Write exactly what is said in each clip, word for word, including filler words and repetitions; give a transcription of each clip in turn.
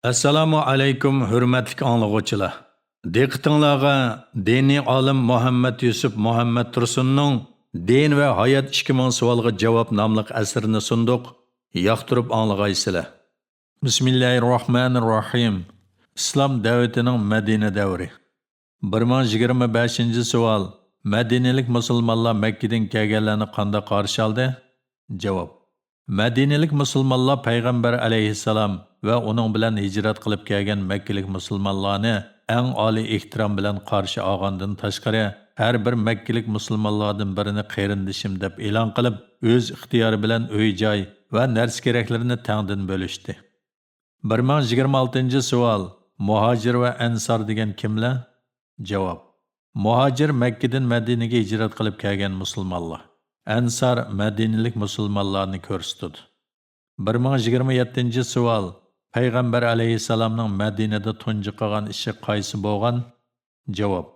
ئەسسالامۇ ئەلەيكۇم، ھۆرمەتلىك ئاڭلىغۇچىلار! دىققىتىڭلارغا دىنىي ئالىم مۇھەممەد يۈسۈپ مۇھەممەد تۇرسۇننىڭ دىن ۋە ھايات ئىككى مىڭ سوئالغا جاۋاب ناملىق ئەسىرىنى سۇندۇق. ياقتۇرۇپ ئاڭلىغايسىلەر. بىسمىللاھىرراھمانىرراھىم. ئىسلام دەۋىتىنىڭ مەدىنە دەۋرى. بىر مىڭ يىگىرمە بەشىنچى سوئال. مەدىنىلىك مۇسۇلمانلار مەككىدىن كەلگەنلەرنى قانداق قارشى ئالدى؟ جاۋاب. مەدىنىلىك مۇسۇلمانلار پەيغەمبەر ئەلەيھىسسالام ۋە ئۇنىڭ بىلەن ھىجرەت قىلىپ كەلگەن مەككىلىك مۇسۇلمانلارنى ئەڭ ئالىي ئېھتىرام بىلەن قارشى ئالغاندىن تاشقىرى، ھەر بىر مەككىلىك مۇسۇلمانلاردىن بىرىنى قېرىندىشىم دەپ ئېلان قىلىپ، ئۆز ئىختىيارى بىلەن ئۆي-جاي ۋە نەرسە-كېرەكلىرىنى تەڭدىن بۆلۈشتى. بىر مىڭ يىگىرمە ئالتىنچى سوئال. مۇھاجىر ۋە ئەنسار دېگەن كىملەر؟ جاۋاب. مۇھاجىر مەككىدىن مەدىنىگە ھىجرەت قىلىپ كەلگەن مۇسۇلمانلار. ئەنسار مەدىنىلىك مۇسۇلمانلارنى كۆرسىتىدۇ. بىر مىڭ يىگىرمە يەتتىنچى سوئال. پەيغەمبەر ئەلەيھىسسالامنىڭ مەدىنىدە تۇنجى قىلغان ئىشى قايسى بولغان؟ جاۋاب.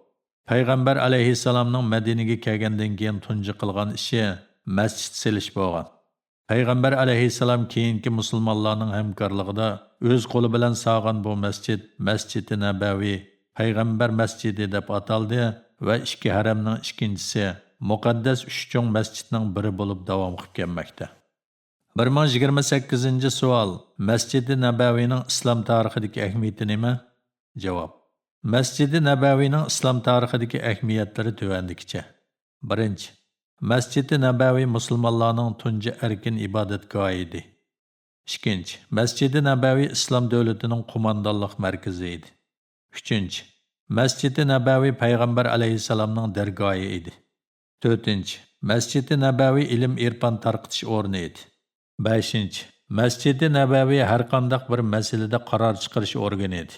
پەيغەمبەر ئەلەيھىسسالامنىڭ مەدىنىگە كەلگەندىن كېيىن تۇنجى قىلغان ئىشى مەسچىت سېلىش بولغان. پەيغەمبەر ئەلەيھىسسالام كېيىنكى مۇسۇلمانلارنىڭ ھەمكارلىقىدا ئۆز قولى بىلەن سالغان بۇ مەسچىت مەسچىتى نەبەۋى، پەيغەمبەر مەسچىتى دەپ ئاتالدى ۋە ئىككى ھەرەمنىڭ ئىككىنچىسى، مۇقەددەس ئۈچ چوڭ مەسچىتنىڭ بىرى بولۇپ داۋام قىلىپ كەلمەكتە. بىر مىڭ يىگىرمە سەككىزىنچى سوئال. مەسچىدى نەبەۋىنىڭ ئىسلام تارىخىدىكى ئەھمىيىتى نېمە؟ جاۋاب. مەسچىدى نەبەۋىنىڭ ئىسلام تارىخىدىكى ئەھمىيەتلىرى تۆۋەندىكىچە. بىرىنچى، مەسچىدى نەبەۋى مۇسۇلمانلارنىڭ تۇنجى ئەركىن ئىبادەتگاھى ئىدى. ئىككىنچى، مەسچىدى نەبەۋى ئىسلام دۆلىتىنىڭ قوماندانلىق مەركىزى ئىدى. ئۈچىنچى، مەسچىدى نەبەۋى پەيغەمبەر ئەلەيھىسسالامنىڭ دەرگاھى ئىدى. تۆتىنچى، مەسچىدى نەبەۋى ئىلىم-ئېرپان تارقىتىش ئورنى ئىدى. بەشىنچى، مەسچىدى نەبەۋى ھەرقانداق بىر مەسىلىدە قارار چىقىرىش ئورگىنى ئىدى.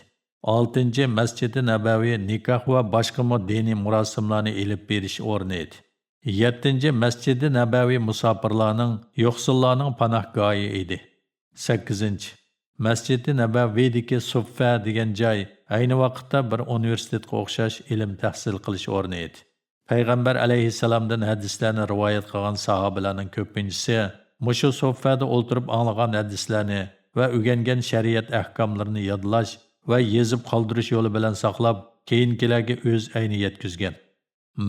ئالتىنچى، مەسچىدى نەبەۋى نىكاھ ۋە باشقىمۇ دىنىي مۇراسىملارنى ئېلىپ بېرىش ئورنى ئىدى. يەتتىنچى، مەسچىدى نەبەۋى مۇساپىرلارنىڭ، يوقسۇللارنىڭ پاناھگاھى ئىدى. سەككىزىنچى، مەسچىدى نەبەۋىدىكى سۇففە دېگەن جاي ئەينى ۋاقىتتا بىر ئۇنىۋېرسىتېتقا ئوخشاش ئىلىم تەھسىل قىلىش ئورنى ئىدى. پەيغەمبەر ئەلەيھىسسالامدىن ھەدىسلەرنى رىۋايەت قىلغان ساھابىلەرنىڭ كۆپىنچىسى مۇشۇ سۇففەدە ئولتۇرۇپ ئاڭلىغان ھەدىسلەرنى ۋە ئۆگەنگەن شەرىئەت ئەھكاملىرىنى يادلاش ۋە يېزىپ قالدۇرۇش يولى بىلەن ساقلاپ، كېيىنكىلەرگە ئۆز ئەينى يەتكۈزگەن.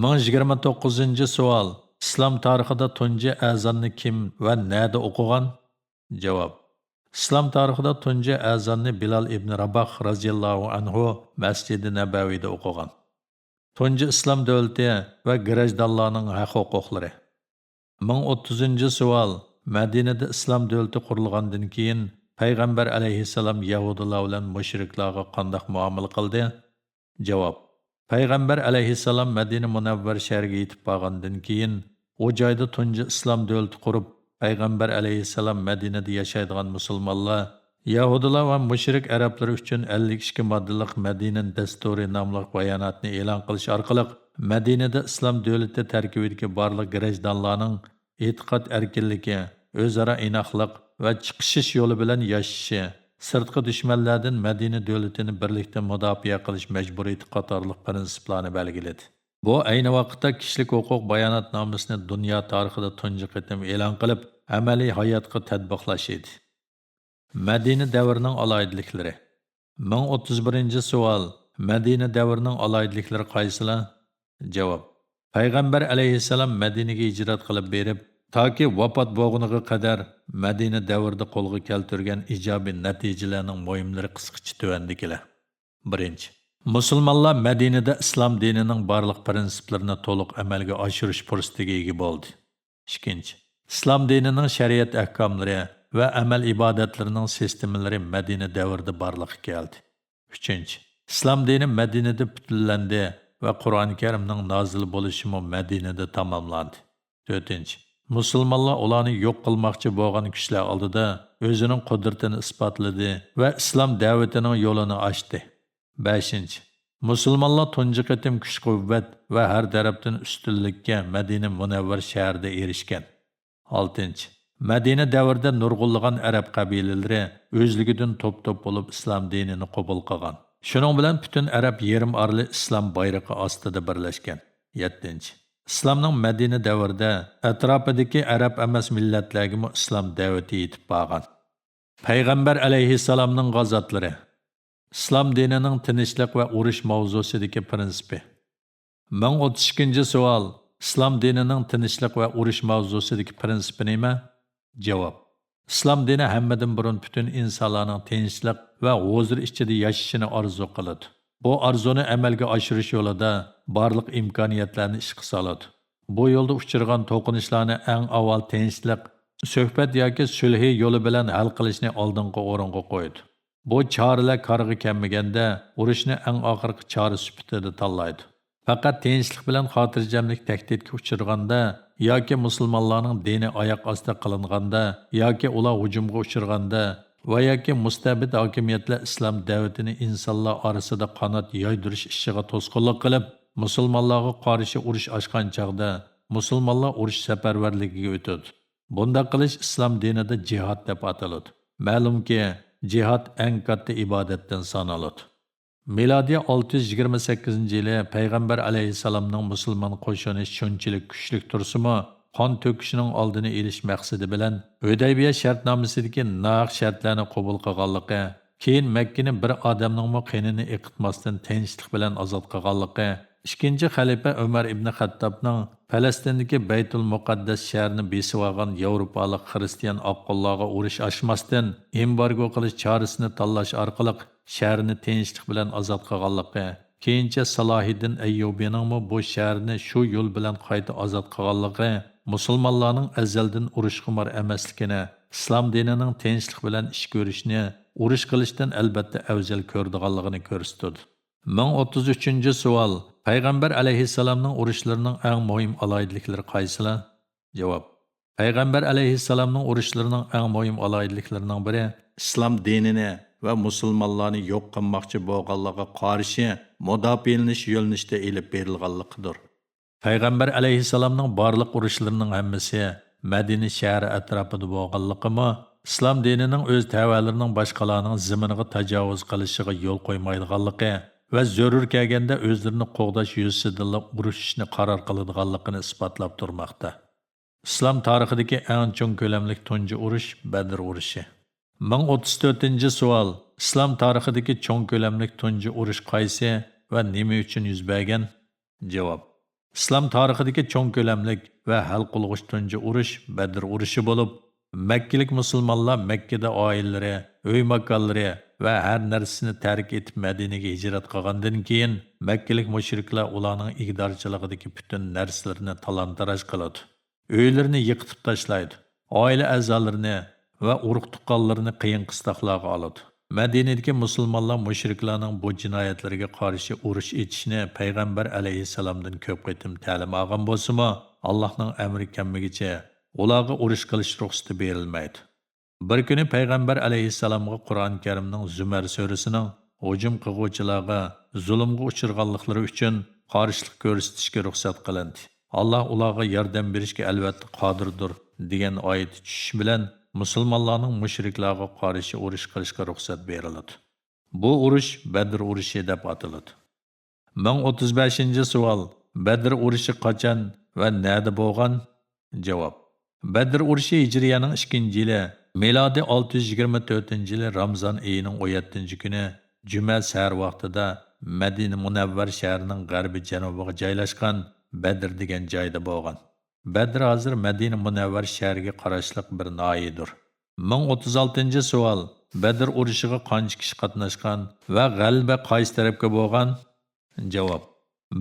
مىڭ يىگىرمە توققۇزىنچى سوئال. ئىسلام تارىخىدا تۇنجى ئەزاننى كىم ۋە نەدە ئوقۇغان؟ جاۋاب. ئىسلام تارىخىدا تۇنجى ئەزاننى بىلال ئىبنى راباھ رازىياللاھۇ ئەنھۇ مەسچىدى نەبەۋىدە ئوقۇغان. تۇنجى ئىسلام دۆلىتى ۋە گىرەجدانلارنىڭ ھەق-ھوقۇقلىرى. مىڭ ئوتتۇزىنچى سوئال. مەدىنىدە ئىسلام دۆلىتى قۇرۇلغاندىن كېيىن، پەيغەمبەر ئەلەيھىسسالام يەھۇدىيلار بىلەن مۇشرىكلارغا قانداق مۇئامىلە قىلدى؟ جاۋاب. پەيغەمبەر ئەلەيھىسسالام مەدىنە مۇنەۋۋەر شەھىرىگە يېتىپ بارغاندىن كېيىن، ئۇ جايدا تۇنجى ئىسلام دۆلىتى قۇرۇپ، پەيغەمبەر ئەلەيھىسسالام مەدىنىدە ياشايدىغان مۇسۇلمانلار، يەھۇدىيلار ۋە مۇشرىك ئەرەبلىرى ئۈچۈن ئەللىك ئىككى ماددىلىق مەدىنە دەستۇرى ناملىق باياناتنى ئېلان قىلىش ئارقىلىق، مەدىنىدە ئىسلام دۆلىتى تەركىبىدىكى بارلىق گىرەجدانلارنىڭ ئېتىقاد ئەركىنلىكى، ئۆزئارا ئىناقلىق ۋە چىقىشىش يولى بىلەن ياشىشى، سىرتقى دۈشمەنلەردىن مەدىنە دۆلىتىنى بىرلىكتە مۇداپىئە قىلىش مەجبۇرىيىتى قاتارلىق پىرىنسىپلارنى بەلگىلىدى. بۇ ئەينى ۋاقىتتا كىشىلىك ھوقۇق باياناتنامىسىنى دۇنيا تارىخىدا تۇنجى قېتىم ئېلان قىلىپ، ئەمەلىي ھاياتقا تەتبىقلاش ئىدى. مەدىنە دەۋرىنىڭ ئالاھىدىلىكلىرى. مىڭ ئوتتۇز بىرىنچى سوئال. مەدىنە دەۋرىنىڭ ئالاھىدىلىكلىرى قايسىلار؟ جاۋاب. پەيغەمبەر ئەلەيھىسسالام مەدىنىگە ھىجرەت قىلىپ بېرىپ، تاكى ۋاپات بولغىنىغا قەدەر مەدىنە دەۋرىدە قولغا كەلتۈرگەن ئىجابىي نەتىجىلەرنىڭ مۇھىملىرى قىسقىچە تۆۋەندىكىلەر. بىرىنچى، مۇسۇلمانلار مەدىنىدە ئىسلام دىنىنىڭ بارلىق پىرىنسىپلىرىنى تولۇق ئەمەلگە ئاشۇرۇش پۇرسىتىگە ئىگە بولدى. ئىككىنچى، ئىسلام دىنىنىڭ شەرىئەت ئەھكاملىرى ۋە ئەمەل ئىبادەتلىرىنىڭ سىستېمىلىرى مەدىنە دەۋرىدە بارلىققا كەلدى. ئۈچىنچى، ئىسلام دىنى مەدىنىدە پۈتۈنلەندى ۋە قۇرئان كەرىمنىڭ نازىل بولۇشىمۇ مەدىنىدە تاماملاندى. تۆتىنچى، مۇسۇلمانلار ئۇلارنى يوق قىلماقچى بولغان كۈچلەر ئالدىدا ئۆزىنىڭ قۇدرىتىنى ئىسپاتلىدى ۋە ئىسلام دەۋىتىنىڭ يولىنى ئاچتى. بەشىنچى، مۇسۇلمانلار تۇنجى قېتىم كۈچ-قۇۋۋەت ۋە ھەر تەرەپتىن ئۈستۈنلۈككە مەدىنە مۇنەۋۋەر شەھىرىدە ئېرىشكەن. ئالتىنچى، مەدىنە دەۋرىدە نۇرغۇنلىغان ئەرەب قەبىلىلىرى ئۆزلۈكىدىن توپ-توپ بولۇپ ئىسلام دىنىنى قوبۇل قىلغان. شۇنىڭ بىلەن پۈتۈن ئەرەب يېرىم ئارىلى ئىسلام بايرىقى ئاستىدا بىرلەشكەن. يەتتىنچى، ئىسلامنىڭ مەدىنە دەۋرىدە ئەتراپىدىكى ئەرەب ئەمەس مىللەتلەرگىمۇ ئىسلام دەۋىتى يېتىپ بارغان. پەيغەمبەر ئەلەيھىسسالامنىڭ غازاتلىرى. ئىسلام دىنىنىڭ تىنچلىق ۋە ئۇرۇش ماۋزۇسىدىكى پىرىنسىپى. مىڭ ئوتتۇز ئىككىنچى سوئال، ئىسلام دىنىنىڭ تىنچلىق ۋە ئۇرۇش ماۋزۇسىدىكى پىرىنسىپى نېمە؟ جاۋاب. ئىسلام دىنى ھەممىدىن بۇرۇن پۈتۈن ئىنسانلارنىڭ تىنچلىق ۋە ھۇزۇر ئىچىدە ياشىشىنى ئارزۇ قىلىدۇ. بۇ ئارزۇنى ئەمەلگە ئاشۇرۇش يولىدا بارلىق ئىمكانىيەتلەرنى ئىشقا سالىدۇ. بۇ يولدا ئۇچرىغان توقۇنۇشلارنى ئەڭ ئاۋۋال تىنچلىق، سۆھبەت ياكى سۈلھى يولى بىلەن ھەل قىلىشنى ئالدىنقى ئورۇنغا قويىدۇ. بۇ چارىلەر كارغا كەلمىگەندە، ئۇرۇشنى ئەڭ ئاخىرقى چارە سۈپىتىدە تاللايدۇ. پەقەت تىنچلىق بىلەن خاتىرجەملىك تەھدىتكە ئۇچرىغاندا ياكى مۇسۇلمانلارنىڭ دىنى ئاياق ئاستى قىلىنغاندا ياكى ئۇلار ھۇجۇمغا ئۇچرىغاندا ۋە ياكى مۇستەبىت ھاكىمىيەتلەر ئىسلام دەۋىتىنى ئىنسانلار ئارىسىدا قانات يايدۇرۇش ئىشىغا توسقۇنلۇق قىلىپ، مۇسۇلمانلارغا قارشى ئۇرۇش ئاچقان چاغدا، مۇسۇلمانلار ئۇرۇش سەپەرۋەرلىكىگە ئۆتىدۇ. بۇنداق قىلىش ئىسلام دىنىدا جىھاد دەپ ئاتىلىدۇ. مەلۇمكى، جىھاد ئەڭ كاتتا ئىبادەتتىن سانىلىدۇ. مىلادىيە ئالتە يۈز يىگىرمە سەككىزىنچى يىلى پەيغەمبەر ئەلەيھىسسالامنىڭ مۇسۇلمان قوشۇنى شۇنچىلىك كۈچلۈك تۇرسىمۇ، قان تۆكۈشنىڭ ئالدىنى ئېلىش مەقسىتى بىلەن ھۈدەيبىيە شەرتنامىسىدىكى ناھەق شەرتلەرنى قوبۇل قىلغانلىقى، كېيىن مەككىنى بىر ئادەمنىڭمۇ قېنىنى ئېقىتماستىن تىنچلىق بىلەن ئازاد قىلغانلىقى، ئىككىنچى خەلىپە ئۆمەر ئىبنى خەتتابنىڭ پەلەستىندىكى بەيتۇل مۇقەددەس شەھىرىنى بېسىۋالغان ياۋروپالىق خىرىستىيان ئاققۇنلارغا ئۇرۇش ئاچماستىن، ئېمبارگو قىلىش چارىسىنى تاللاش ئارقىلىق شەھىرىنى تىنچلىق بىلەن ئازاد قىلغانلىقى، كېيىنچە سالاھىددىن ئەييۇبىنىڭمۇ بۇ شەھەرنى شۇ يول بىلەن قايتا ئازاد قىلغانلىقى، مۇسۇلمانلارنىڭ ئەزەلدىن ئۇرۇشخۇمار ئەمەسلىكىنى، ئىسلام دىنىنىڭ تىنچلىق بىلەن ئىش كۆرۈشنى ئۇرۇش قىلىشتىن ئەلۋەتتە ئەۋزەل كۆرىدىغانلىقىنى كۆرسىتىدۇ. مىڭ ئوتتۇز ئۈچىنچى سوئال، پەيغەمبەر ئەلەيھىسسالامنىڭ ئۇرۇشلىرىنىڭ ئەڭ مۇھىم ئالاھىدىلىكلىرى قايسىلار؟ جاۋاب. پەيغەمبەر ئەلەيھىسسالامنىڭ ئۇرۇشلىرىنىڭ ئەڭ مۇھىم ئالاھىدىلىكلىرىنىڭ بىرى ئىسلام دىنىنى ۋە مۇسۇلمانلارنى يوق قىلماقچى بولغانلارغا قارشى مۇداپىئەلىنىش يۆنىلىشىدە ئېلىپ بېرىلغانلىقىدۇر. پەيغەمبەر ئەلەيھىسسالامنىڭ بارلىق ئۇرۇشلىرىنىڭ ھەممىسى مەدىنە شەھىرى ئەتراپىدا بولغانلىقىمۇ، ئىسلام دىنىنىڭ ئۆز تەۋەلىرىنىڭ باشقىلارنىڭ زېمىنىغا تاجاۋۇز قىلىشىغا يول قويمايدىغانلىقى ۋە زۆرۈر كەلگەندە ئۆزلىرىنى قوغداش يۈزىسىدىنلا ئۇرۇشۇشنى قارار قىلىدىغانلىقىنى ئىسپاتلاپ تۇرماقتا. ئىسلام تارىخىدىكى ئەڭ چوڭ كۆلەملىك تۇنجى ئۇرۇش بەدر ئۇرۇشى. مىڭ ئوتتۇز تۆتىنچى سوئال، ئىسلام تارىخىدىكى چوڭ كۆلەملىك تۇنجى ئۇرۇش قايسى ۋە نېمە ئۈچۈن يۈز بەرگەن؟ جاۋاب. ئىسلام تارىخىدىكى چوڭ كۆلەملىك ۋە ھەل قىلغۇچ تۇنجى ئۇرۇش بەدر ئۇرۇشى بولۇپ، مەككىلىك مۇسۇلمانلار مەككىدە ئائىلىلىرى، ئۆي ماكانلىرى ۋە ھەر نەرسىسىنى تەرك ئېتىپ مەدىنىگە ھىجرەت قىلغاندىن كېيىن، مەككىلىك مۇشرىكلار ئۇلارنىڭ ئىگىدارچىلىقىدىكى پۈتۈن نەرسىلىرىنى تالان-تاراج قىلىدۇ. ئۆيلىرىنى يىقىتىپ تاشلايدۇ. ئائىلە ئەزالىرىنى ۋە ئۇرۇق-تۇغقانلىرىنى قىيىن-قىستاقلارغا ئالىدۇ. مەدىنىدىكى مۇسۇلمانلار مۇشرىكلارنىڭ بۇ جىنايەتلىرىگە قارشى ئۇرۇش ئېچىشنى پەيغەمبەر ئەلەيھىسسالامدىن كۆپ قېتىم تەلىم ئالغان بولسىمۇ، ئاللاھنىڭ ئەمرى كەلمىگىچە ئۇلارغا ئۇرۇش قىلىش رۇخسىتى بېرىلمەيدۇ. بىر كۈنى پەيغەمبەر ئەلەيھىسسالامغا قۇرئان كەرىمنىڭ زۇمەر سۈرىسىنىڭ ھۇجۇم قىلغۇچىلارغا زۇلۇمغا ئۇچرىغانلىقلىرى ئۈچۈن قارشىلىق كۆرسىتىشكە رۇخسەت قىلىندى. ئاللاھ ئۇلارغا ياردەم بېرىشكە ئەلۋەتتە قادىردۇر، دېگەن ئايىتى چۈشۈشى بىلەن مۇسۇلمانلارنىڭ مۇشرىكلارغا قارشى ئۇرۇش قىلىشقا رۇخسەت بېرىلىدۇ. بۇ ئۇرۇش بەدر ئۇرۇشى دەپ ئاتىلىدۇ. مىڭ ئوتتۇز بەشىنچى سوئال، بەدر ئۇرۇشى قاچان ۋە نەدە بولغان؟ جاۋاب. بەدر ئۇرۇشى ھىجرىيەنىڭ ئىككىنچى يىلى، مىلادىي ئالتە يۈز يىگىرمە تۆتىنچى يىلى رامزان ئېيىنىڭ ئون يەتتىنچى كۈنى جۈمە سەھەر ۋاقتىدا مەدىنە مۇنەۋۋەر شەھىرىنىڭ غەربىي جەنۇبىغا جايلاشقان بەدر دېگەن جايدا بولغان. بەدر ھازىر مەدىنە مۇنەۋۋەر شەھىرىگە قاراشلىق بىر ناھىيىدۇر. مىڭ ئوتتۇز ئالتىنچى سوئال، بەدر ئۇرۇشىغا قانچە كىشى قاتناشقان ۋە غەلىبە قايسى تەرەپكە بولغان؟ جاۋاب.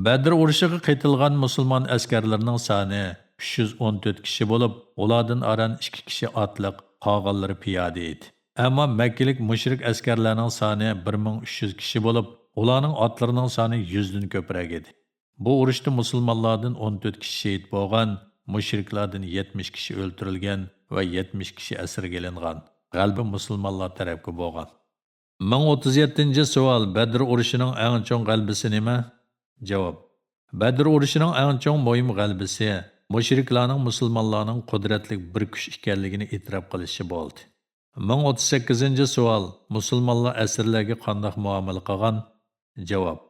بەدر ئۇرۇشىغا قېتىلغان مۇسۇلمان ئەسكەرلىرىنىڭ سانى ئۈچ يۈز ئون تۆت كىشى بولۇپ، ئۇلاردىن ئاران ئىككى كىشى ئاتلىق، قالغانلىرى پىيادە ئىدى. ئەمما مەككىلىك مۇشرىك ئەسكەرلەرنىڭ سانى بىر مىڭ ئۈچ يۈز كىشى بولۇپ، ئۇلارنىڭ ئاتلىرىنىڭ سانى يۈزدىن كۆپرەك ئىدى. بۇ ئۇرۇشتا مۇسۇلمانلاردىن ئون تۆت كىشى شېھىت بولغان، مۇشرىكلاردىن يەتمىش كىشى ئۆلتۈرۈلگەن ۋە يەتمىش كىشى ئەسىرگە ئېلىنغان. غەلىبە مۇسۇلمانلار تەرەپكە بولغان. مىڭ ئوتتۇز يەتتىنچى سوئال، بەدر ئۇرۇشىنىڭ ئەڭ چوڭ غەلىبىسى نېمە؟ جاۋاب. بەدر ئۇرۇشىنىڭ ئەڭ چوڭ مۇھىم غەلىبىسى مۇشرىكلارنىڭ مۇسۇلمانلارنىڭ قۇدرەتلىك بىر كۈچ ئىكەنلىكىنى ئېتىراپ قىلىشى بولدى. مىڭ ئوتتۇز سەككىزىنچى سوئال، مۇسۇلمانلار ئەسىرلەرگە قانداق مۇئامىلە قىلغان؟ جاۋاب.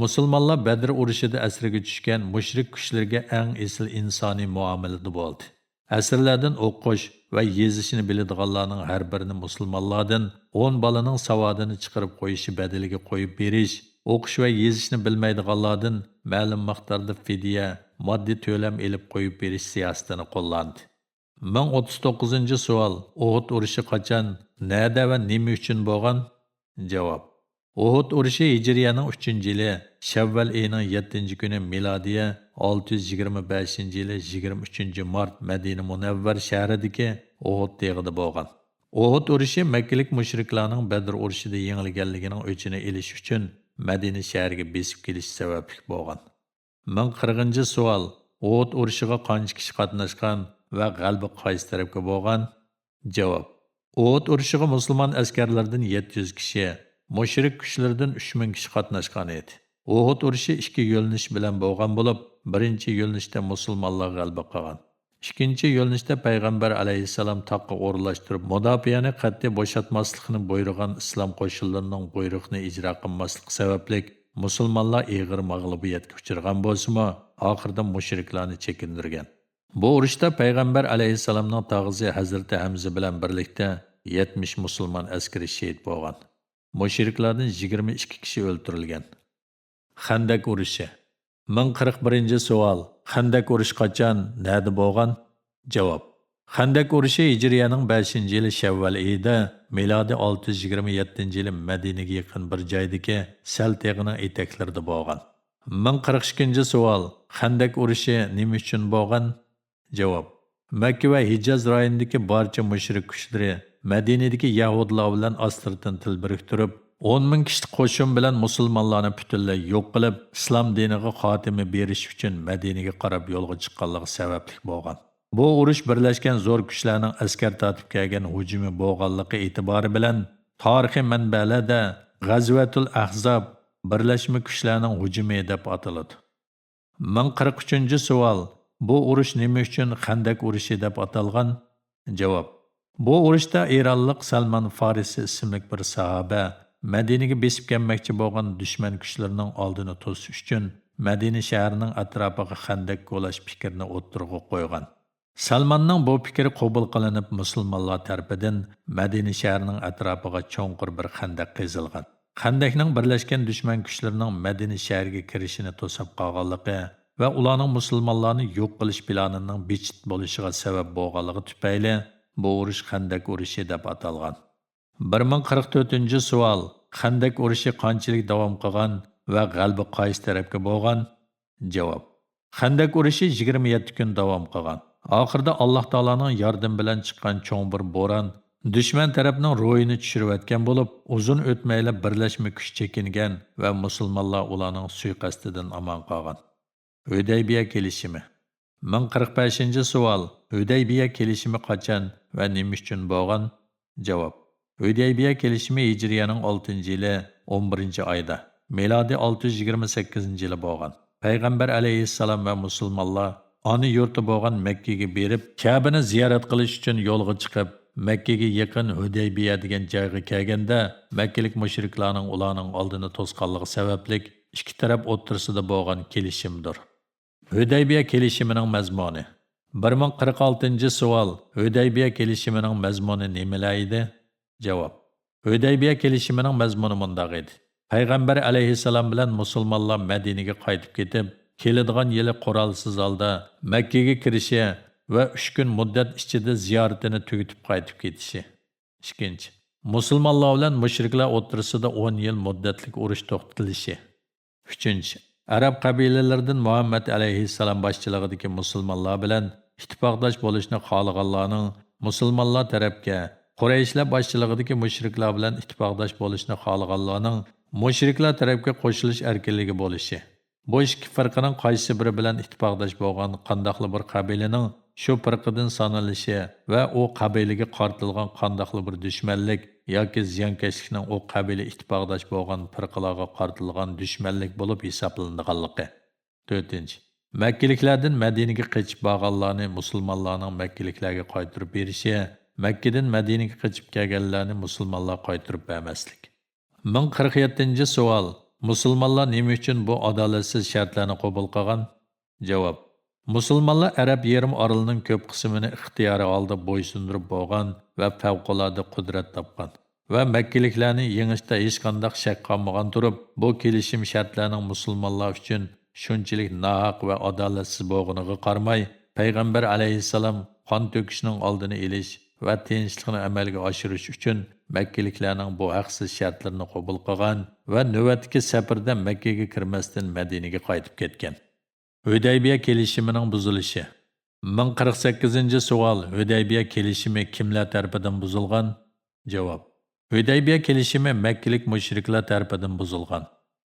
مۇسۇلمانلار بەدر ئۇرۇشىدا ئەسىرگە چۈشكەن مۇشرىك كۈچلىرىگە ئەڭ ئېسىل ئىنسانىي مۇئامىلىدە بولدى. ئەسىرلەردىن ئوقۇش ۋە يېزىشنى بىلىدىغانلارنىڭ ھەر بىرىنى مۇسۇلمانلاردىن ئون بالىنىڭ ساۋادىنى چىقىرىپ قويۇشى بەدىلىگە قويۇپ بېرىش، ئوقۇش ۋە يېزىشنى بىلمەيدىغانلاردىن مەلۇم مىقداردا فىدىيە، ماددىي تۆلەم ئېلىپ قويۇپ بېرىش سىياسىتىنى قوللاندى. مىڭ ئوتتۇز توققۇزىنچى سوئال، ئۇھۇد ئۇرۇشى قاچان، نەدە ۋە نېمە ئۈچۈن بولغان؟ جاۋاب، ئۇھۇد ئۇرۇشى ھىجرىيەنىڭ ئۈچىنچى يىلى شەۋۋەل ئېيىنىڭ يەتتىنچى كۈنى، مىلادىيە ئالتە يۈز يىگىرمە بەشىنچى يىلى يىگىرمە ئۈچىنچى مارت مەدىنە مۇنەۋۋەر شەھىرىدىكى ئۇھۇد تېغىدا بولغان. ئۇھۇد ئۇرۇشى مەككىلىك مۇشرىكلارنىڭ بەدر ئۇرۇشىدا يېڭىلگەنلىكىنىڭ ئۆچىنى ئېلىش ئۈچۈن مەدىنە شەھىرىگە بېسىپ كېلىشى سەۋەبلىك بولغان. مىڭ قىرىقىنچى سوئال، ئۇھۇد ئۇرۇشىغا قانچە كىشى قاتناشقان ۋە غەلىبە قايسى تەرەپكە بولغان؟ جاۋاب، ئۇھۇد ئۇرۇشىغا مۇسۇلمان ئەسكەرلىرىدىن يەتتە يۈز كىشى، مۇشرىك كۈچلىرىدىن ئۈچ مىڭ كىشى قاتناشقان ئىدى. ئۇھۇد ئۇرۇشى ئىككى يۆنىلىش بىلەن بولغان بولۇپ، بىرىنچى يۆنىلىشتە مۇسۇلمانلار غەلىبە قىلغان. ئىككىنچى يۆنىلىشتە پەيغەمبەر ئەلەيھىسسالام تاغقا ئورۇنلاشتۇرۇپ، مۇداپىئەنى قەتئىي بوشاتماسلىقنى بۇيرۇغان ئىسلام قوشۇنلىرىنىڭ بۇيرۇقىنى ئىجرا قىلماسلىقى سەۋەبلىك، مۇسۇلمانلار ئېغىر مەغلۇبىيەتكە ئۇچرىغان بولسىمۇ، ئاخىرىدا مۇشرىكلارنى چېكىندۈرگەن. بۇ ئۇرۇشتا پەيغەمبەر ئەلەيھىسسالامنىڭ تاغىسى ھەزرىتى ھەمزە بىلەن بىرلىكتە يەتمىش مۇسۇلمان ئەسكىرى شېھىت بولغان. مۇشرىكلاردىن يىگىرمە ئىككى كىشى ئۆلتۈرۈلگەن. خەندەك ئۇرۇشى. مىڭ قىرىق بىرىنچى سوئال، خەندەك ئۇرۇشى قاچان، نەدە بولغان؟ جاۋاب، خەندەك ئۇرۇشى ھىجرىيەنىڭ بەشىنچى يىلى شەۋۋەل ئېيىدا، مىلادىي ئالتە يۈز يىگىرمە يەتتىنچى يىلى مەدىنىگە يېقىن بىر جايدىكى سەل تېغىنىڭ ئېتەكلىرىدە بولغان. مىڭ قىرىق ئىككىنچى سوئال، خەندەك ئۇرۇشى نېمە ئۈچۈن بولغان؟ جاۋاب، مەككە ۋە ھىجاز رايونىدىكى بارچە مۇشرىك كۈچلىرى مەدىنىدىكى يەھۇدىيلار بىلەن ئاستىرتىن تىل بىرىكتۈرۈپ، ئون مىڭ كىشىلىك قوشۇن بىلەن مۇسۇلمانلارنى پۈتۈنلەي يوق قىلىپ، ئىسلام دىنىغا خاتىمە بېرىش ئۈچۈن مەدىنىگە قاراپ يولغا چىققانلىقى سەۋەبلىك بولغان. بۇ ئۇرۇش بىرلەشكەن زور كۈچلەرنىڭ ئەسكەر تارتىپ كەلگەن ھۇجۇمى بولغانلىقى ئېتىبارى بىلەن، تارىخىي مەنبەلەردە غەزۋەتۇل ئەھزاب، بىرلەشمە كۈچلەرنىڭ ھۇجۇمى دەپ ئاتىلىدۇ. مىڭ قىرىق ئۈچىنچى سوئال، بۇ ئۇرۇش نېمە ئۈچۈن خەندەك ئۇرۇشى دەپ ئاتالغان؟ جاۋاب، بۇ ئۇرۇشتا ئىرانلىق سەلمان فارسى ئىسىملىك بىر ساھابە مەدىنىگە بېسىپ كەلمەكچى بولغان دۈشمەن كۈچلىرىنىڭ ئالدىنى توسۇش ئۈچۈن مەدىنە شەھىرىنىڭ ئەتراپىغا خەندەك كولاش پىكرىنى ئوتتۇرىغا قويغان. سەلماننىڭ بۇ پىكرى قوبۇل قىلىنىپ، مۇسۇلمانلار تەرىپىدىن مەدىنە شەھىرىنىڭ ئەتراپىغا چوڭقۇر بىر خەندەك قېزىلغان. خەندەكنىڭ بىرلەشكەن دۈشمەن كۈچلىرىنىڭ مەدىنە شەھىرىگە كىرىشىنى توسۇپ قالغانلىقى ۋە ئۇلارنىڭ مۇسۇلمانلارنى يوق قىلىش پىلانىنىڭ بىچىت بولۇشىغا سەۋەب بولغانلىقى تۈپەيلى، بۇ ئۇرۇش خەندەك ئۇرۇشى دەپ ئاتالغان. بىر مىڭ قىرىق تۆتىنچى سوئال، خەندەك ئۇرۇشى قانچىلىك داۋام قىلغان ۋە غەلىبە قايسى تەرەپكە بولغان؟ جاۋاب، خەندەك ئۇرۇشى يىگىرمە يەتتە كۈن داۋام قىلغان. ئاخىرىدا ئاللاھ تائالانىڭ ياردىمى بىلەن چىققان چوڭ بىر بوران دۈشمەن تەرەپنىڭ روھىنى چۈشۈرۈۋەتكەن بولۇپ، ئۇزۇن ئۆتمەيلا بىرلەشمە كۈچ چېكىنگەن ۋە مۇسۇلمانلار ئۇلارنىڭ سۇيىقەستىدىن ئامان قالغان. ھۈدەيبىيە كېلىشىمى. مىڭ قىرىق بەشىنچى سوئال، ھۈدەيبىيە كېلىشىمى قاچان ۋە نېمە ئۈچۈن بولغان؟ جاۋاب، ھۈدەيبىيە كېلىشىمى ھىجرىيەنىڭ ئالتىنچى يىلى، ئون بىرىنچى ئايدا، مىلادىي ئالتە يۈز يىگىرمە سەككىزىنچى يىلى بولغان. پەيغەمبەر ئەلەيھىسسالام ۋە مۇسۇلمانلار ئانا يۇرتى بولغان مەككىگە بېرىپ، كەبىنى زىيارەت قىلىش ئۈچۈن يولغا چىقىپ، مەككىگە يېقىن ھۈدەيبىيە دېگەن جايغا كەلگەندە، مەككىلىك مۇشرىكلارنىڭ ئۇلارنىڭ ئالدىنى توسقانلىقى سەۋەبلىك، ئىككى تەرەپ ئوتتۇرىسىدا بولغان كېلىشىمدۇر. ھۈدەيبىيە كېلىشىمىنىڭ مەزمۇنى. بىر مىڭ قىرىق ئالتىنچى سوئال، ھۈدەيبىيە كېلىشىمىنىڭ مەزمۇنى نېمىلەر ئىدى؟ جاۋاب، ھۈدەيبىيە كېلىشىمىنىڭ مەزمۇنى مۇنداق ئىدى. پەيغەمبەر ئەلەيھىسسالام بىلەن مۇسۇلمانلار مەدىنىگە قايتىپ كېتىپ، كېلىدىغان يىلى قورالسىز ھالدا مەككىگە كىرىشى ۋە ئۈچ كۈن مۇددەت ئىچىدە زىيارىتىنى تۈگىتىپ قايتىپ كېتىشى. ئىككىنچى، مۇسۇلمانلار بىلەن مۇشرىكلار ئوتتۇرىسىدا ئون يىل مۇددەتلىك ئۇرۇش توختىتىلىشى. ئۈچىنچى، ئەرەب قەبىلىلىرىدىن مۇھەممەد ئەلەيھىسسالام باشچىلىقىدىكى مۇسۇلمانلار بىلەن ئىتتىپاقداش بولۇشنى خالىغانلارنىڭ مۇسۇلمانلار تەرەپكە، قۇرەيشلەر باشچىلىقىدىكى مۇشرىكلار بىلەن ئىتتىپاقداش بولۇشنى خالىغانلارنىڭ مۇشرىكلار تەرەپكە قوشۇلۇش ئەركىنلىكى بولۇشى. بۇ ئىككى پىرقىنىڭ قايسى بىرى بىلەن ئىتتىپاقداش بولغان قانداقلا بىر قەبىلىنىڭ شۇ پىرقىدىن سانىلىشى ۋە ئۇ قەبىلىگە قارىتىلغان قانداقلا بىر دۈشمەنلىك ياكى زىيانكەشلىكنىڭ ئۇ قەبىلە ئىتتىپاقداش بولغان پىرقىلارغا قارىتىلغان دۈشمەنلىك بولۇپ ھېسابلىنىدىغانلىقى. تۆتىنچى، مەككىلىكلەردىن مەدىنىگە قېچىپ بارغانلارنى مۇسۇلمانلارنىڭ مەككىلىكلەرگە قايتۇرۇپ بېرىشى، مەككىدىن مەدىنىگە قېچىپ كەلگەنلەرنى مۇسۇلمانلار قايتۇرۇپ بەرمەسلىك. مىڭ قىرىق يەتتىنچى سوئال، مۇسۇلمانلار نېمە ئۈچۈن بۇ ئادالەتسىز شەرتلەرنى قوبۇل قىلغان؟ جاۋاب، مۇسۇلمانلار ئەرەب يېرىم ئارىلىنىڭ كۆپ قىسمىنى ئىختىيارىي ھالدا بويسۇندۇرۇپ بولغان ۋە پەۋقۇلئاددە قۇدرەت تاپقان ۋە مەككىلىكلەرنى يېڭىشتا ھېچقانداق شەك قالمىغان تۇرۇپ، بۇ كېلىشىم شەرتلەرنىڭ مۇسۇلمانلار ئۈچۈن شۇنچىلىك ناھەق ۋە ئادالەتسىز بولغىنىغا قارىماي، پەيغەمبەر ئەلەيھىسسالام قان تۆكۈشنىڭ ئالدىنى ئېلىش ۋە تىنچلىقنى ئەمەلگە ئاشۇرۇش ئۈچۈن مەككىلىكلەرنىڭ بۇ ھەقسىز شەرتلىرىنى قوبۇل قىلغان ۋە نۆۋەتتىكى سەپىرىدە مەككىگە كىرمەستىن مەدىنىگە قايتىپ كەتكەن. ھۈدەيبىيە كېلىشىمىنىڭ بۇزۇلۇشى. مىڭ قىرىق سەككىزىنچى سوئال، ھۈدەيبىيە كېلىشىمى كىملەر تەرىپىدىن بۇزۇلغان؟ جاۋاب. ھۈدەيبىيە كېلىشىمى مەككىلىك مۇشرىكلار تەرىپىدىن بۇزۇلغان.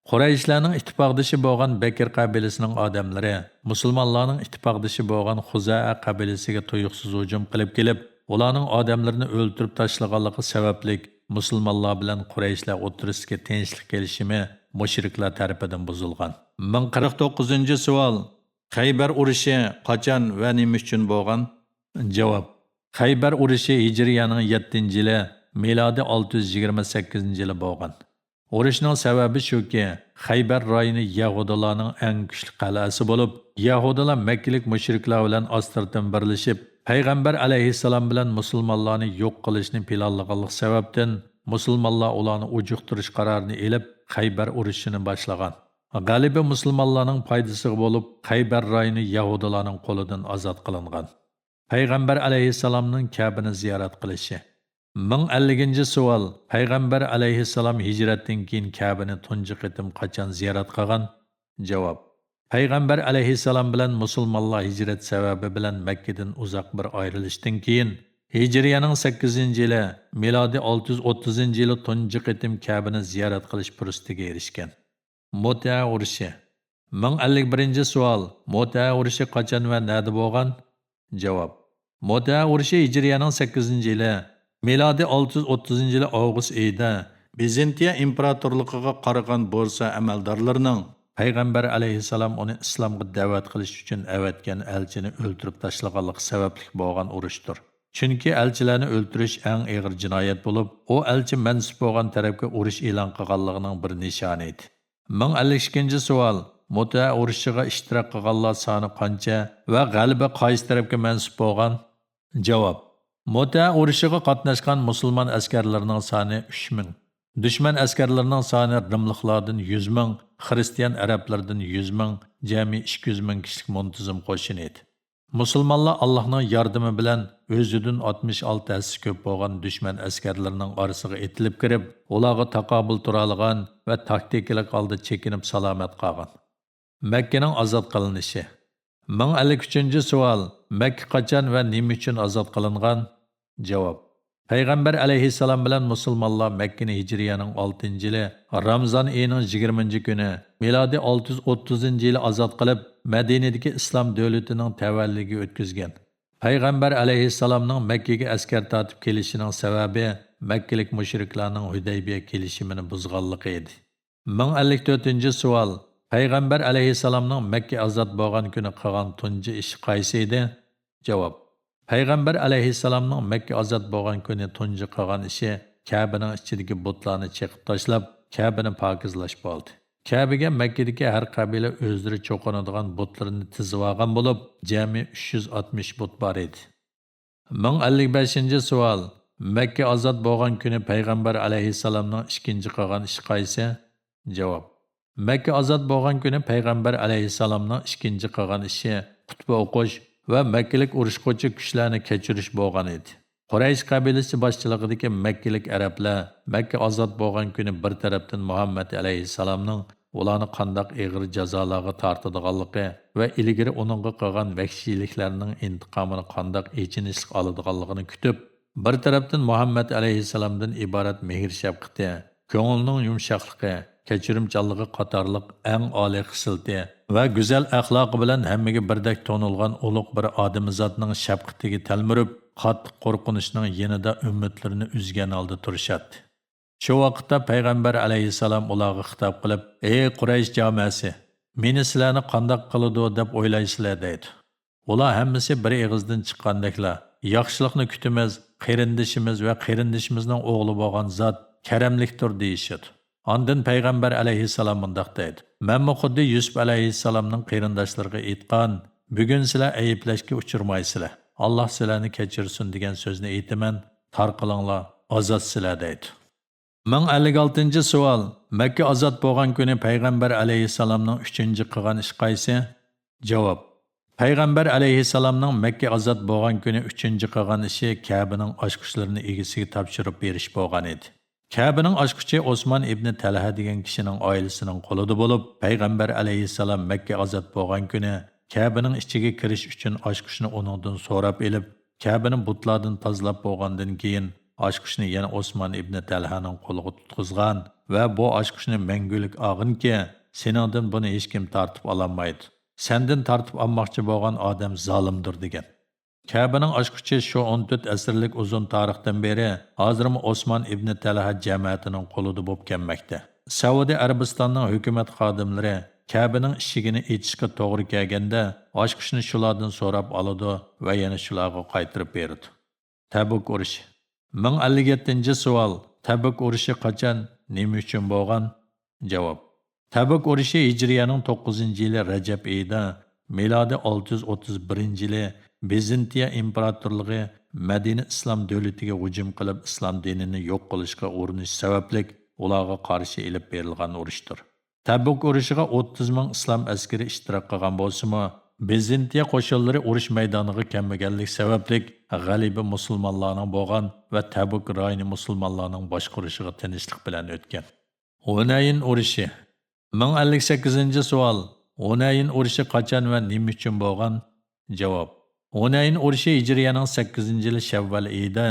قۇرەيشلەرنىڭ ئىتتىپاقدىشى بولغان بەكر قەبىلىسىنىڭ ئادەملىرى مۇسۇلمانلارنىڭ ئىتتىپاقدىشى بولغان خۇزائە قەبىلىسىگە تۇيۇقسىز ھۇجۇم قىلىپ كېلىپ، ئۇلارنىڭ ئادەملىرىنى ئۆلتۈرۈپ تاشلىغانلىقى سەۋەبلىك، مۇسۇلمانلار بىلەن قۇرەيشلەر ئوتتۇرىسىدىكى تىنچلىق كېلىشىمى مۇشرىكلار تەرىپىدىن بۇزۇلغان. مىڭ قىرىق توققۇزىنچى سوئال، خەيبەر ئۇرۇشى قاچان ۋە نېمە ئۈچۈن بولغان؟ جاۋاب. خەيبەر ئۇرۇشى ھىجرىيەنىڭ يەتتىنچى يىلى، مىلادىي ئالتە يۈز يىگىرمە سەككىزىنچى يىلى بولغان. ئۇرۇشنىڭ سەۋەبى شۇكى، خەيبەر رايونى يەھۇدىيلارنىڭ ئەڭ كۈچلۈك قەلئەسى بولۇپ، يەھۇدىيلار مەككىلىك مۇشرىكلار بىلەن ئاستىرتىن بىرلىشىپ، پەيغەمبەر ئەلەيھىسسالام بىلەن مۇسۇلمانلارنى يوق قىلىشنى پىلانلىغانلىقى سەۋەبتىن، مۇسۇلمانلار ئۇلارنى ئۇجۇقتۇرۇش قارارىنى ئېلىپ، خەيبەر ئۇرۇشىنى باشلىغان. غەلىبە مۇسۇلمانلارنىڭ پايدىسىغا بولۇپ، خەيبەر رايونى يەھۇدىيلارنىڭ قولىدىن ئازاد قىلىنغان. پەيغەمبەر ئەلەيھىسسالامنىڭ كەبىنى زىيارەت قىلىشى. مىڭ ئەللىكىنچى سوئال، پەيغەمبەر ئەلەيھىسسالام ھىجرەتتىن كېيىن كەبىنى تۇنجى قېتىم قاچان زىيارەت قىلغان؟ جاۋاب. پەيغەمبەر ئەلەيھىسسالام بىلەن مۇسۇلمانلار ھىجرەت سەۋەبى بىلەن مەككىدىن ئۇزاق بىر ئايرىلىشتىن كېيىن، ھىجرىيەنىڭ سەككىزىنچى يىلى، مىلادىي ئالتە يۈز ئوتتۇزىنچى يىلى تۇنجى قېتىم كەبىنى زىيارەت قىلىش پۇرسىتىگە ئېرىشكەن. مۇتە ئۇرۇشى. مىڭ ئەللىك بىرىنچى سوئال، مۇتە ئۇرۇشى قاچان ۋە نەدە بولغان؟ جاۋاب. مۇتە ئۇرۇشى ھىجرىيەنىڭ سەككىزىنچى يىلى، مىلادىي ئالتە يۈز ئوتتۇزىنچى يىلى ئاۋغۇست ئېيىدا، بىزنتىيە ئىمپېراتورلۇقىغا قارىغان بۇرسا ئەمەلدارلىرىنىڭ پەيغەمبەر ئەلەيھىسسالام ئۇنى ئىسلامغا دەۋەت قىلىش ئۈچۈن ئەۋەتكەن ئەلچىنى ئۆلتۈرۈپ تاشلىغانلىقى سەۋەبلىك بولغان ئۇرۇشتۇر. چۈنكى ئەلچىلەرنى ئۆلتۈرۈش ئەڭ ئېغىر جىنايەت بولۇپ، ئۇ ئەلچى مەنسۇپ بولغان تەرەپكە ئۇرۇش ئېلان قىلغانلىقىنىڭ بىر نىشانى ئىدى. مىڭ ئەللىك ئىككىنچى سوئال، مۇتە ئۇرۇشىغا ئىشتىراك قىلغانلار سانى قانچە ۋە غەلىبە قايسى تەرەپكە مەنسۇپ بولغان؟ جاۋاب. مۇتە ئۇرۇشىغا قاتناشقان مۇسۇلمان ئەسكەرلىرىنىڭ سانى ئۈچ مىڭ، دۈشمەن ئەسكەرلىرىنىڭ سانى رىملىقلاردىن يۈز مىڭ، خىرىستىيان ئەرەبلىرىدىن يۈز مىڭ، جەمئىي ئىككى يۈز مىڭ كىشىلىك مۇنتىزىم قوشۇن ئىدى. مۇسۇلمانلار ئاللاھنىڭ ياردىمى بىلەن ئۆزىدىن ئاتمىش ئالتە ھەسسە كۆپ بولغان دۈشمەن ئەسكەرلىرىنىڭ ئارىسىغا ئېتىلىپ كىرىپ، ئۇلارغا تاقابىل تۇرالىغان ۋە تاكتىكىلىق ھالدا چېكىنىپ سالامەت قالغان. مەككىنىڭ ئازاد قىلىنىشى. مىڭ ئەللىك ئۈچىنچى سوئال، مەككە قاچان ۋە نېمە ئۈچۈن ئازاد قىلىنغان؟ جاۋاب. پەيغەمبەر ئەلەيھىسسالام بىلەن مۇسۇلمانلار مەككىنى ھىجرىيەنىڭ ئالتىنچى يىلى، رامزان ئېيىنىڭ يىگىرمىنچى كۈنى، مىلادىي ئالتە يۈز ئوتتۇزىنچى يىلى ئازاد قىلىپ، مەدىنىدىكى ئىسلام دۆلىتىنىڭ تەۋەلىلىكىگە ئۆتكۈزگەن. پەيغەمبەر ئەلەيھىسسالامنىڭ مەككىگە ئەسكەر تارتىپ كېلىشىنىڭ سەۋەبى مەككىلىك مۇشرىكلارنىڭ ھۈدەيبىيە كېلىشىمىنى بۇزغانلىقى ئىدى. مىڭ ئەللىك تۆتىنچى سوئال، پەيغەمبەر ئەلەيھىسسالامنىڭ مەككە ئازاد بولغان كۈنى قىلغان تۇنجى ئىشى قايسى ئىدى؟ جاۋاب. پەيغەمبەر ئەلەيھىسسالامنىڭ مەككە ئازاد بولغان كۈنى تۇنجى قىلغان ئىشى كەبىنىڭ ئىچىدىكى بۇتلارنى چېقىپ تاشلاپ، كەبىنى پاكىزلاش بولدى. كەبىگە مەككىدىكى ھەر قەبىلە ئۆزلىرى چوقۇنىدىغان بۇتلىرىنى تىزىۋالغان بولۇپ، جەمئىي ئۈچ يۈز ئاتمىش بۇت بار ئىدى. مىڭ ئەللىك بەشىنچى سوئال، مەككە ئازاد بولغان كۈنى پەيغەمبەر ئەلەيھىسسالامنىڭ ئىككىنچى قىلغان ئىشى قايسى؟ جاۋاب. مەككە ئازاد بولغان كۈنى پەيغەمبەر ئەلەيھىسسالامنىڭ ئىككىنچى قىلغان ئىشى خۇتبە ئوقۇش ۋە مەككىلىك ئۇرۇشقۇچى كۈچلەرنى كەچۈرۈش بولغان ئىدى. قۇرەيش قەبىلىسى باشچىلىقىدىكى مەككىلىك ئەرەبلەر مەككە ئازاد بولغان كۈنى بىر تەرەپتىن مۇھەممەد ئەلەيھىسسالامنىڭ ئۇلارنى قانداق ئېغىر جازالارغا تارتىدىغانلىقى ۋە ئىلگىرى ئۇنىڭغا قىلغان ۋەھشىيلىكلەرنىڭ ئىنتىقامىنى قانداق ئېچىنىشلىق ئالىدىغانلىقىنى كۈتۈپ، بىر تەرەپتىن مۇھەممەد ئەلەيھىسسالامدىن ئىبارەت مېھىر-شەپقىتى، كۆڭلىنىڭ يۇمشاقلىقى، كەچۈرۈمچانلىقى قاتارلىق ئەڭ ئالىي خىسلىتى ۋە گۈزەل ئەخلاقى بىلەن ھەممىگە بىردەك تونۇلغان ئۇلۇغ بىر ئادىمىزاتنىڭ شەپقىتىگە تەلمۈرۈپ، قاتتىق قورقۇنچنىڭ يېنىدا ئۈمىدلىرىنى ئۈزگەن ھالدا تۇرۇشاتتى. شۇ ۋاقىتتا پەيغەمبەر ئەلەيھىسسالام ئۇلارغا خىتاب قىلىپ، ئەي قۇرەيش جامەسى، مېنى سىلەرنى قانداق قىلىدۇ دەپ ئويلايسىلەر؟ دەيدۇ. ئۇلار ھەممىسى بىر ئېغىزدىن چىققاندەكلا، ياخشىلىقنى كۈتىمىز، قېرىندىشىمىز ۋە قېرىندىشىمىزنىڭ ئوغلى بولغان زات كەرەملىكتۇر دېيىشىدۇ. ئاندىن پەيغەمبەر ئەلەيھىسسالام مۇنداق دەيدۇ، مەنمۇ خۇددى يۈسۈپ ئەلەيھىسسالامنىڭ قېرىنداشلىرىغا ئېيتقان، بۈگۈن سىلەر ئەيىبلەشكە ئۇچرىمايسىلەر. ئاللاھ سىلەرنى كەچۈرسۇن دېگەن سۆزنى ئېيتىمەن، تارقىلىڭلار، ئازادسىلەر دەيدۇ. مىڭ ئەللىك ئالتىنچى سوئال، مەككە ئازاد بولغان كۈنى پەيغەمبەر ئەلەيھىسسالامنىڭ ئۈچىنچى قىلغان ئىشى قايسى؟ جاۋاب، پەيغەمبەر ئەلەيھىسسالامنىڭ مەككە ئازاد بولغان كۈنى ئۈچىنچى قىلغان ئىشى كەبىنىڭ ئاچقۇچلىرىنى ئىگىسىگە تاپشۇرۇپ بېرىش بولغان ئىدى. كەبىنىڭ ئاچقۇچى ئوسمان ئىبنى تەلھە دېگەن كىشىنىڭ ئائىلىسىنىڭ قولىدا بولۇپ، پەيغەمبەر ئەلەيھىسسالام مەككە ئازاد بولغان كۈنى كەبىنىڭ ئىچىگە كىرىش ئۈچۈن ئاچقۇچنى ئۇنىڭدىن سوراپ ئېلىپ، كەبىنى بۇتلاردىن تازىلاپ بولغاندىن كېيىن، ئاچقۇچنى يەنە ئوسمان ئىبنى تەلھانىڭ قولىغا تۇتقۇزغان ۋە بۇ ئاچقۇچنى مەڭگۈلۈك ئالغىنكى، سېنىڭدىن بۇنى ھېچكىم تارتىپ ئالالمايدۇ. سەندىن تارتىپ ئالماقچى بولغان ئادەم زالىمدۇر، دېگەن. كەبىنىڭ ئاچقۇچى شۇ ئون تۆت ئەسىرلىك ئۇزۇن تارىختىن بېرى ھازىرمۇ ئوسمان ئىبنى تەلھە جەمەتىنىڭ قولىدا بولۇپ كەلمەكتە. سەئۇدى ئەرەبىستاننىڭ ھۆكۈمەت خادىملىرى كەبىنىڭ ئىشىكىنى ئېچىشقا توغرا كەلگەندە، ئاچقۇچنى شۇلاردىن سوراپ ئالىدۇ ۋە يەنە شۇلارغا قايتۇرۇپ بېرىدۇ. تەبۇك ئۇرۇشى. مىڭ ئەللىك يەتتىنچى سوئال، تەبۇك ئۇرۇشى قاچان، نېمە ئۈچۈن بولغان؟ جاۋاب، تەبۇك ئۇرۇشى ھىجرىيەنىڭ توققۇزىنچى يىلى رەجەب ئېيىدا، مىلادىي ئالتە يۈز ئوتتۇز بىرىنچى يىلى بىزنتىيە ئىمپېراتورلۇقى مەدىنە ئىسلام دۆلىتىگە ھۇجۇم قىلىپ، ئىسلام دىنىنى يوق قىلىشقا ئۇرۇنۇش سەۋەبلىك ئۇلارغا قارشى ئېلىپ بېرىلغان ئۇرۇشتۇر. تەبۇك ئۇرۇشىغا ئوتتۇز مىڭ ئىسلام ئەسكىرى ئىشتىراك قىلغان بولسىمۇ، بىزنتىيە قوشۇنلىرى ئۇرۇش مەيدانىغا كەلمىگەنلىك سەۋەبلىك، غەلىبە مۇسۇلمانلارنىڭ بولغان ۋە تەبۇك رايونى مۇسۇلمانلارنىڭ باشقۇرۇشىغا تىنچلىق بىلەن ئۆتكەن. ھۇنەيىن ئۇرۇشى. مىڭ ئەللىك سەككىزىنچى سوئال، ھۇنەيىن ئۇرۇشى قاچان ۋە نېمە ئۈچۈن بولغان؟ جاۋاب، ھۇنەيىن ئۇرۇشى ھىجرىيەنىڭ سەككىزىنچى يىلى شەۋۋال ئېيىدا،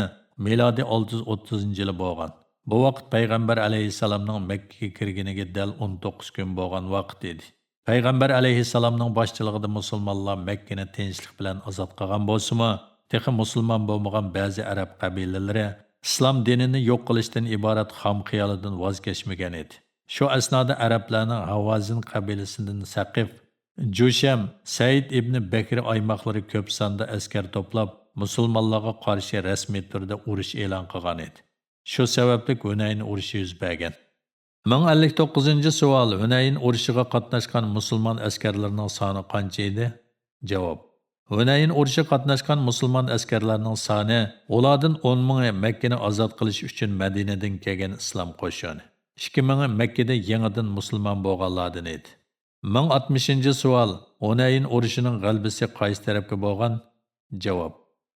مىلادىي ئالتە يۈز ئوتتۇزىنچى يىلى بولغان. بۇ ۋاقىت پەيغەمبەر ئەلەيھىسسالامنىڭ مەككىگە كىرگىنىگە دەل ئون توققۇز كۈن بولغان ۋاقىت ئىدى. پەيغەمبەر ئەلەيھىسسالامنىڭ باشچىلىقىدا مۇسۇلمانلار مەككىنى تىنچلىق بىلەن ئازاد قىلغان بولسىمۇ، تېخى مۇسۇلمان بولمىغان بەزى ئەرەب قەبىلىلىرى ئىسلام دىنىنى يوق قىلىشتىن ئىبارەت خام خىيالىدىن ۋاز كەچمىگەن ئىدى. شۇ ئەسنادا ئەرەبلەرنىڭ ھاۋازىن قەبىلىسىدىن سەقىف، جۇشەم، سەئىد ئىبنى بەكرى ئايماقلىرى كۆپ ساندا ئەسكەر توپلاپ، مۇسۇلمانلارغا قارشى رەسمىي تۈردە ئۇرۇش ئېلان قىلغان ئىدى. شۇ سەۋەبلىك ھۈنەين ئۇرۇشى يۈز بەرگەن. مىڭ ئەللىك توققۇزىنچى سوئال، ھۈنەين ئۇرۇشىغا قاتناشقان مۇسۇلمان ئەسكەرلىرىنىڭ سانى قانچە ئىدى؟ جاۋاب، ھۈنەين ئۇرۇشىغا قاتناشقان مۇسۇلمان ئەسكەرلەرنىڭ سانى، ئۇلاردىن ئون مىڭى مەككىنى ئازاد قىلىش ئۈچۈن مەدىنىدىن كەلگەن ئىسلام قوشۇنى، ئىككى مىڭى مەككىدە يېڭىدىن مۇسۇلمان بولغانلاردىن ئىدى. مىڭ ئاتمىشىنچى سوئال، ھۇنەين ئۇرۇشىنىڭ غەلىبىسى قايسى تەرەپكە بولغان؟ جاۋاب،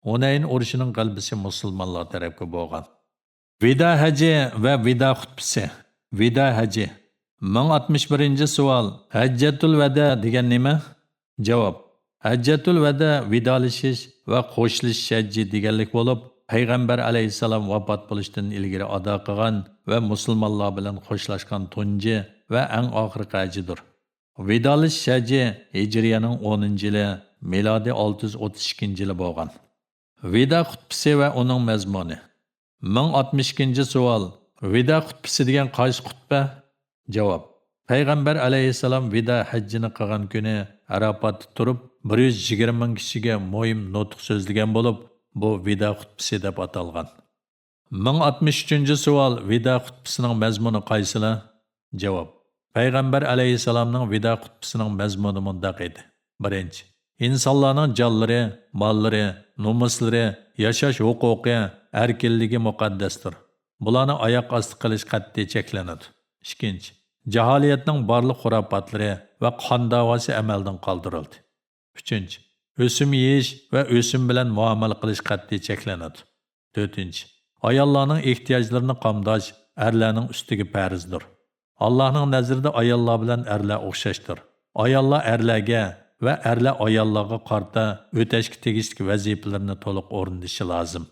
ھۇنەين ئۇرۇشىنىڭ غەلىبىسى مۇسۇلمانلار تەرەپكە بولغان. ۋىدا ھەجى ۋە ۋىدا خۇتبىسى. ۋىدا ھەجى. مىڭ ئاتمىش بىرىنچى سوئال، ھەججەتۇل ۋەدا دېگەن نېمە؟ جاۋاب، ھەججەتۇل ۋەدا ۋىدالىشىش ۋە خوشلىشىش ھەججى دېگەنلىك بولۇپ، پەيغەمبەر ئەلەيھىسسالام ۋاپات بولۇشتىن ئىلگىرى ئادا قىلغان ۋە مۇسۇلمانلار بىلەن خوشلاشقان تۇنجى ۋە ئەڭ ئاخىرقى ھەججىدۇر. ۋىدالىشىش ھەججى ھىجرىيەنىڭ ئونىنچى يىلى، مىلادىي ئالتە يۈز ئوتتۇز ئىككىنچى يىلى بولغان. ۋىدا خۇتبىسى ۋە ئۇنىڭ مەزمۇنى. مىڭ ئاتمىش ئىككىنچى سوئال، ۋىدا خۇتبىسى دېگەن قايسى خۇتبە؟ جاۋاب، پەيغەمبەر ئەلەيھىسسالام ۋىدا ھەججىنى قىلغان كۈنى ئەرەپاتتا تۇرۇپ، بىر يۈز يىگىرمە مىڭ كىشىگە مۇھىم نۇتۇق سۆزلىگەن بولۇپ، بۇ ۋىدا خۇتبىسى دەپ ئاتالغان. مىڭ ئاتمىش ئۈچىنچى سوئال، ۋىدا خۇتبىسىنىڭ مەزمۇنى قايسىلار؟ جاۋاب، پەيغەمبەر ئەلەيھىسسالامنىڭ ۋىدا خۇتبىسىنىڭ مەزمۇنى مۇنداق ئىدى. بىرىنچى، ئىنسانلارنىڭ جانلىرى، ماللىرى، نومۇسلىرى، ياشاش ھوقۇقى، ئەركىنلىكى مۇقەددەستۇر. بۇلارنى ئاياق ئاستى قىلىش قەتئىي چەكلىنىدۇ. ئىككىنچى، جاھىلىيەتنىڭ بارلىق خۇراپاتلىرى ۋە قان داۋاسى ئەمەلدىن قالدۇرۇلدى. ئۈچىنچى، ئۆسۈم يېيىش ۋە ئۆسۈم بىلەن مۇئامىلە قىلىش قەتئىي چەكلىنىدۇ. تۆتىنچى، ئاياللارنىڭ ئېھتىياجلىرىنى قامداش ئەرلەرنىڭ ئۈستىگە پەرزدۇر. ئاللاھنىڭ نەزىرىدە ئاياللار بىلەن ئەرلەر ئوخشاشتۇر. ئاياللار ئەرلەرگە ۋە ئەرلەر ئاياللارغا قارىتا ئۆتەشكە تېگىشلىك ۋەزىپىلىرىنى تولۇق ئورۇندىشى لازىم.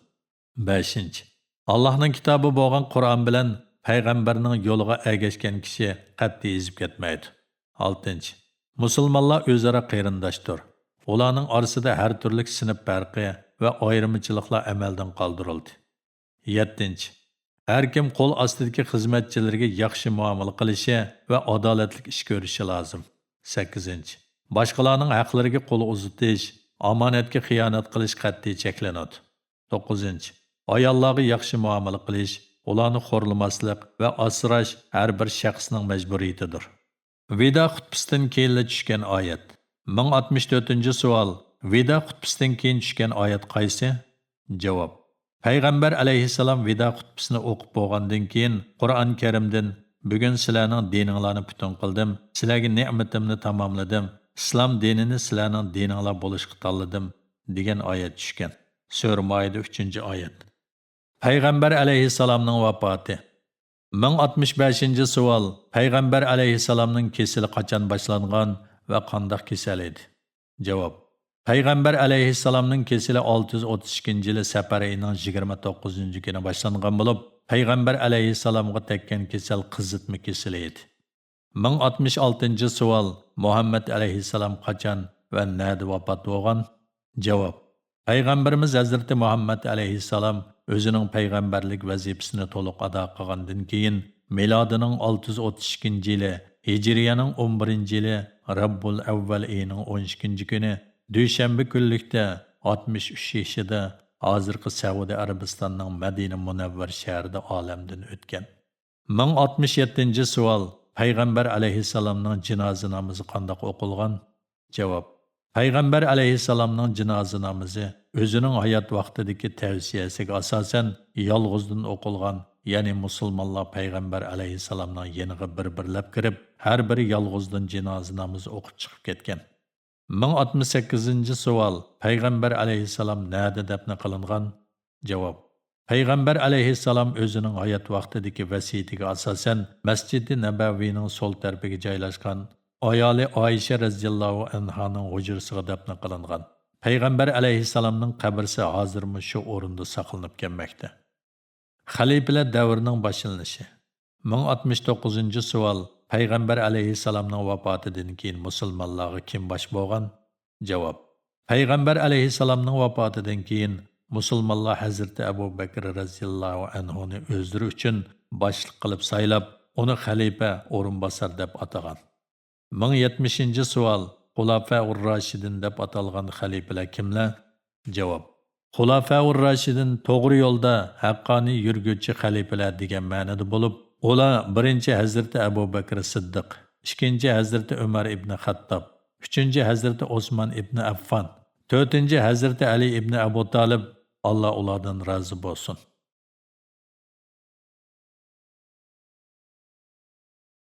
بەشىنچى، ئاللاھنىڭ كىتابى بولغان قۇرئان بىلەن پەيغەمبەرنىڭ يولىغا ئەگەشكەن كىشى قەتئىي ئېزىپ كەتمەيدۇ. ئالتىنچى، مۇسۇلمانلار ئۆزئارا قېرىنداشتۇر. ئۇلارنىڭ ئارىسىدا ھەر تۈرلۈك سىنىپ پەرقى ۋە ئايرىمىچىلىقلار ئەمەلدىن قالدۇرۇلدى. يەتتىنچى، ھەر كىم قول ئاستىدىكى خىزمەتچىلىرىگە ياخشى مۇئامىلە قىلىشى ۋە ئادالەتلىك ئىش كۆرۈشى لازىم. سەككىزىنچى، باشقىلارنىڭ ھەقلىرىگە قول ئۇزىتىش، ئامانەتكە خىيانەت قىلىش قەتئىي چەكلىنىدۇ. توققۇزىنچى، ئاياللارغا ياخشى مۇئامىلە قىلىش، ئۇلارنى خورلىماسلىق ۋە ئاسراش ھەر بىر شەخسنىڭ مەجبۇرىيىتىدۇر. ۋىدا خۇتبىسىدىن كېيىنلا چۈشكەن ئايەت. مىڭ ئاتمىش تۆتىنچى سوئال، ۋىدا خۇتبىسىدىن كېيىن چۈشكەن ئايەت قايسى؟ جاۋاب، پەيغەمبەر ئەلەيھىسسالام ۋىدا خۇتبىسىنى ئوقۇپ بولغاندىن كېيىن، قۇرئان كەرىمدىن، «بۈگۈن سىلەرنىڭ دىنىڭلارنى پۈتۈن قىلدىم، سىلەرگە نېمىتىمنى تاماملىدىم، ئىسلام دىنىنى سىلەرنىڭ دىنىڭلار بولۇشقا تاللىدىم» دېگەن ئايەت چۈشكەن. سۈرە مائىدە، ئۈچىنچى ئايەت. پەيغەمبەر ئەلەيھىسسالامنىڭ ۋاپاتى. مىڭ ئاتمىش بەشىنچى سوئال، پەيغەمبەر ئەلەيھىسسالامنىڭ كېسىلى قاچان باشلانغان ۋە قانداق كېسەل ئىدى؟ جاۋاب، پەيغەمبەر ئەلەيھىسسالامنىڭ كېسىلى ئالتە يۈز ئوتتۇز ئىككىنچى يىلى سەپەر ئېيىنىڭ يىگىرمە توققۇزىنچى كۈنى باشلانغان بولۇپ، پەيغەمبەر ئەلەيھىسسالامغا تەگكەن كېسەل قىزىتما كېسىلى ئىدى. مىڭ ئاتمىش ئالتىنچى سوئال، مۇھەممەد ئەلەيھىسسالام قاچان ۋە نەدە ۋاپات بولغان؟ جاۋاب، پەيغەمبىرىمىز ھەزرىتى مۇھەممەد ئەلەيھىسسالام ئۆزىنىڭ پەيغەمبەرلىك ۋەزىپىسىنى تولۇق ئادا قىلغاندىن كېيىن، مىلادىنىڭ ئالتە يۈز ئوتتۇز ئىككىنچى يىلى، ھىجرىيەنىڭ ئون بىرىنچى يىلى، رەببۇل ئەۋۋەل ئېيىنىڭ ئون ئىككىنچى كۈنى، دۈشەنبە كۈنلۈكتە ئاتمىش ئۈچ يېشىدا، ھازىرقى سەئۇدى ئەرەبىستاننىڭ مەدىنە مۇنەۋۋەر شەھىرىدە ئالەمدىن ئۆتكەن. مىڭ ئاتمىش يەتتىنچى سوئال، پەيغەمبەر ئەلەيھىسسالامنىڭ جىنازا نامىزى قانداق ئوقۇلغان؟ جاۋاب، پەيغەمبەر ئەلەيھىسسالامنىڭ جىنازا نامىزى ئۆزىنىڭ ھايات ۋاقتىدىكى تەۋسىيەسىگە ئاساسەن يالغۇزدىن ئوقۇلغان، يەنى مۇسۇلمانلار پەيغەمبەر ئەلەيھىسسالامنىڭ يېنىغا بىر-بىرلەپ كىرىپ، ھەر بىرى يالغۇزدىن جىنازا نامىزى ئوقۇپ چىقىپ كەتكەن. مىڭ ئاتمىش سەككىزىنچى سوئال، پەيغەمبەر ئەلەيھىسسالام نەدە دەپنە قىلىنغان؟ جاۋاب، پەيغەمبەر ئەلەيھىسسالام ئۆزىنىڭ ھايات ۋاقتىدىكى ۋەسىيىتىگە ئاساسەن، مەسجىدى نەبەۋىنىڭ سول تەرىپىگە جايلاشقان ئايالى ئائىشە رەزىياللاھۇ ئەنھانىڭ ھۇجرىسىغا دەپنە قىلىنغان. پەيغەمبەر ئەلەيھىسسالامنىڭ قەبرىسى ھازىرمۇ شۇ ئورۇندا ساقلىنىپ كەلمەكتە. خەلىپىلەر دەۋرىنىڭ باشلىنىشى. مىڭ ئاتمىش توققۇزىنچى سوئال، پەيغەمبەر ئەلەيھىسسالامنىڭ ۋاپاتىدىن كېيىن مۇسۇلمانلارغا كىم باش بولغان؟ جاۋاب، پەيغەمبەر ئەلەيھىسسالامنىڭ ۋاپاتىدىن كېيىن مۇسۇلمانلار ھەزرىتى ئەبۇ بەكرى رەزىياللاھۇ ئەنھۇنى ئۆزلىرى ئۈچۈن باشلىق قىلىپ سايلاپ، ئۇنى خەلىپە، ئورۇنباسار دەپ ئاتىغان. مىڭ يەتمىشىنچى سوئال، خۇلافەئۇر راشىدىن دەپ ئاتالغان خەلىپىلەر كىملەر؟ جاۋاب، خۇلافەئۇر راشىدىن توغرا يولدا ھەققانىي يۈرگۈچى خەلىپىلەر دېگەن مەنىدە بولۇپ، ئۇلار بىرىنچى ھەزرىتى ئەبۇ بەكرى سىددىق، ئىككىنچى ھەزرىتى ئۆمەر ئىبنى خەتتاب، ئۈچىنچى ھەزرىتى ئوسمان ئىبنى ئەففان، تۆتىنچى ھەزرىتى ئەلى ئىبنى ئەبۇ تالىب، ئاللا ئۇلاردىن رازى بولسۇن.